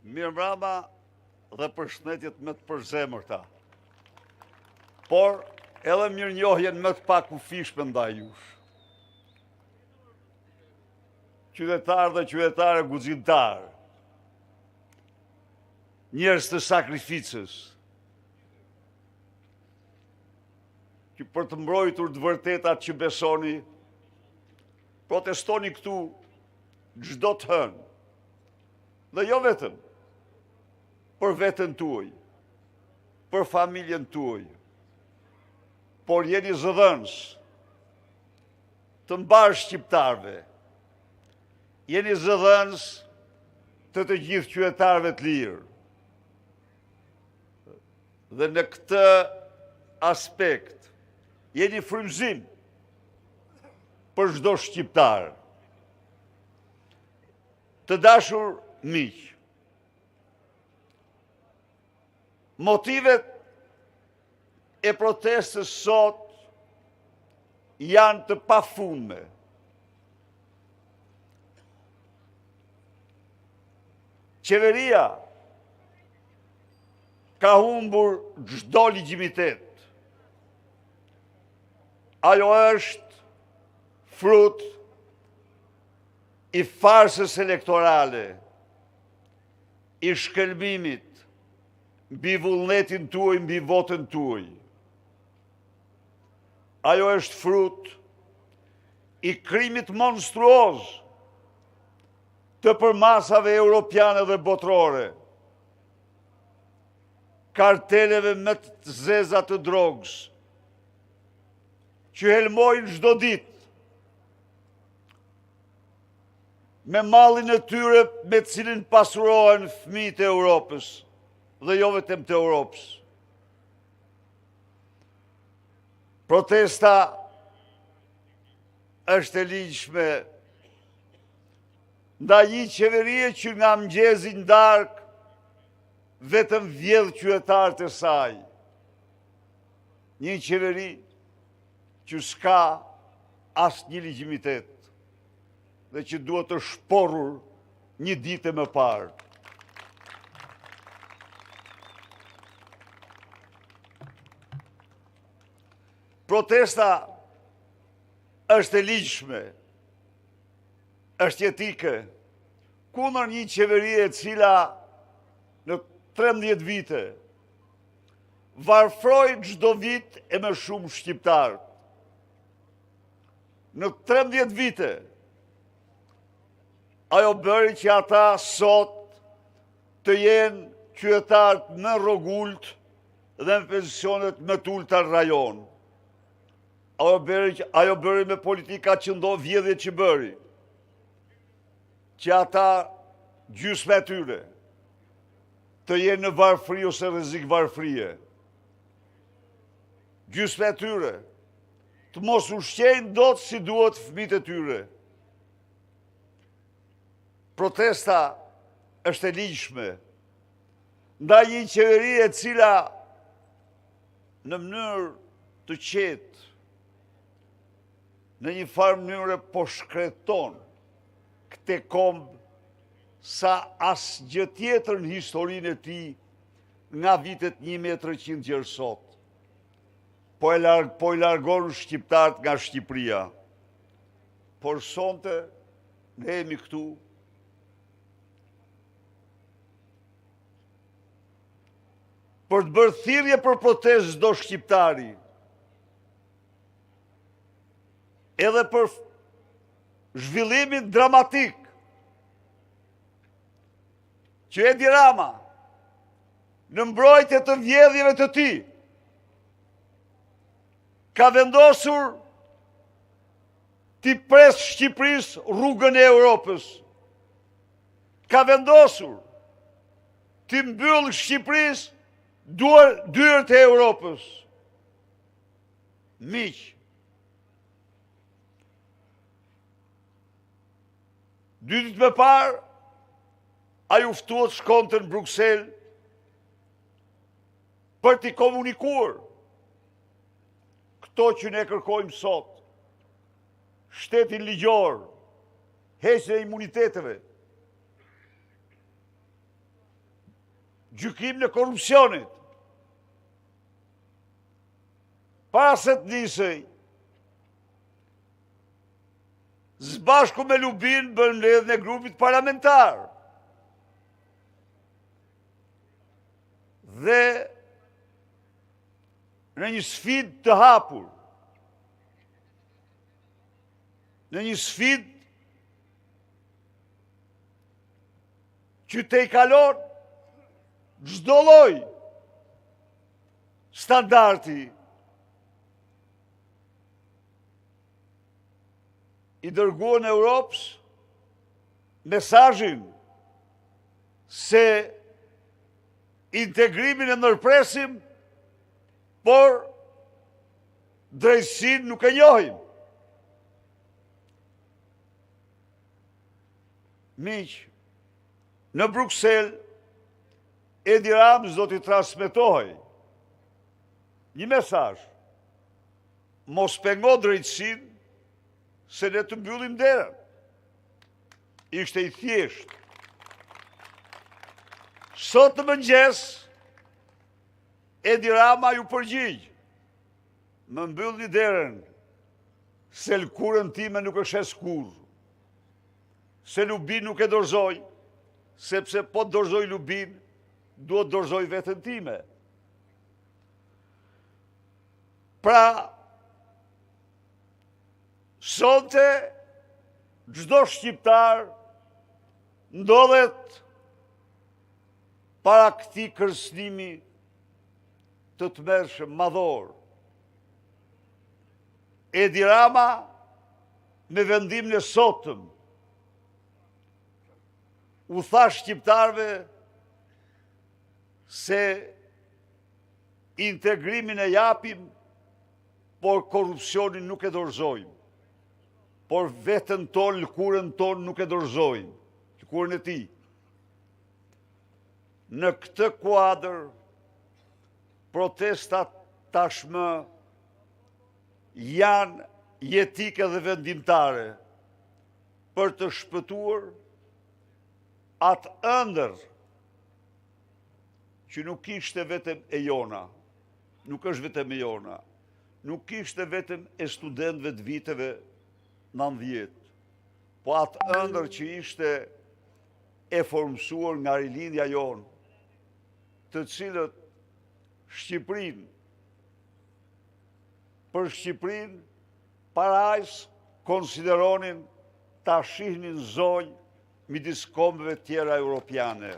Mirëmbrama dhe përshëndetjet më të përzemërta. Por edhe mirënjohjen më të pakufishme ndaj jush. Qytetarë dhe qytetare guximtarë. Njerëz të sakrificës. Që për të mbrojtur të vërtetat që besoni, protestoni këtu çdo të hënë. Dhe jo vetëm për veten tuaj, për familjen tuaj, por jeni zëdhënës të mbarë shqiptarëve, jeni zëdhënës të të gjithë qytetarëve të lirë. Dhe në këtë aspekt, jeni frymëzim për çdo shqiptar. Të dashur miq, motivet e protestës sot janë të pafundme. Qeveria ka humbur çdo legjitimitet. Ajo është frut i farsës elektorale, i shkelmimit mbi vullnetin tuaj, mbi votën tuaj. Ajo është frut i krimit monstruoz të përmasave europiane dhe botërore, karteleve më të zeza të drogës, që helmojnë çdo ditë me mallin e tyre me të cilin pasurohen fëmijët e Europës dhe jo vetëm të Europës. Protesta është e ligjshme ndaj një qeverie që nga mëngjesi në darkë vetëm vjedh qytetarët e saj. Një qeveri që s'ka asnjë legjitimitet dhe që duhet të shporrur një ditë e më parë. Protesta është e ligjshme, është jetike, kundër një qeverie e cila në 13 vite varfroi çdo vit e më shumë shqiptarët. Në 13 vite, ajo bëri që ata sot të jenë qytetarët më rrogulët dhe me pensionet më të ulëta në rajon. Ajo bëri, ajo bëri me politika që ndo vjedhjet që bëri, që ata gjysma e tyre të jenë në varfëri ose rrezik varfërie. Gjysma e tyre të mos ushqejnë dot si duhet fëmijët e tyre. Protesta është e ligjshme ndaj një qeverie e cila në mënyrë të qetë në një farë mënyre po shkreton këtë komb sa asgjë tjetër në historinë e tij nga vitet 1300 gjer sot. Po e larg, po i largon shqiptarët nga Shqipëria. Por sonte ne jemi këtu për të bërë thirrje për protestë çdo shqiptari. Edhe për zhvillimin dramatik që Edi Rama në mbrojtje të vjedhjeve të tij ka vendosur t'i presë Shqipërisë rrugën e Europës. Ka vendosur t'i mbyllë Shqipërisë duar dyert e Europës. Miq, dy ditë më parë, ai u ftua të shkonte në Bruksel për t'i komunikuar këto që ne kërkojmë sot, shtetin ligjor, heqjen e imuniteteve. Gjykimin e korrupsionit. Para se të nisej, së bashku me Lubin bënë mbledhjen e grupit parlamentar. Dhe në një sfidë të hapur, në një sfidë që tejkalon çdo lloj standardi i dërguan Europës mesazhin se integrimin e ndërpresim, por drejtësinë nuk e njohim. Miq, në Bruksel, Edi Ramës do t'i transmetohej një mesazh, mos pengo drejtësinë se ne të mbyllim derën. Ishte i thjeshtë. Sot në mëngjes, Edi Rama iu përgjigj, më mbyllni derën, se lëkurën time nuk e shes kurrë. Se Lubin nuk e dorëzoj, sepse po të dorëzoj Lubin, duhet të dorëzoj veten time. Pra, sonte, çdo shqiptar ndodhet para këtij kërcënimi të tmerrshëm madhor. Edi Rama me vendimin e sotëm u tha shqiptarëve se integrimin e japim, por korrupsionin nuk e dorëzojmë. Por veten tonë, lëkurën tonë nuk e dorëzojmë, lëkurën e tij. Në këtë kuadër, protestat tashmë janë jetike dhe vendimtare për të shpëtuar atë ëndërr që nuk ishte vetëm e jona, nuk është vetëm e jona, nuk ishte vetëm e studentëve të viteve 90, po atë ëndërr që ishte e formësuar nga rilindja jonë, të cilët Shqipërinë për Shqipërinë parajsë konsideronin ta shihnin zonjë midis kombeve tjera europiane.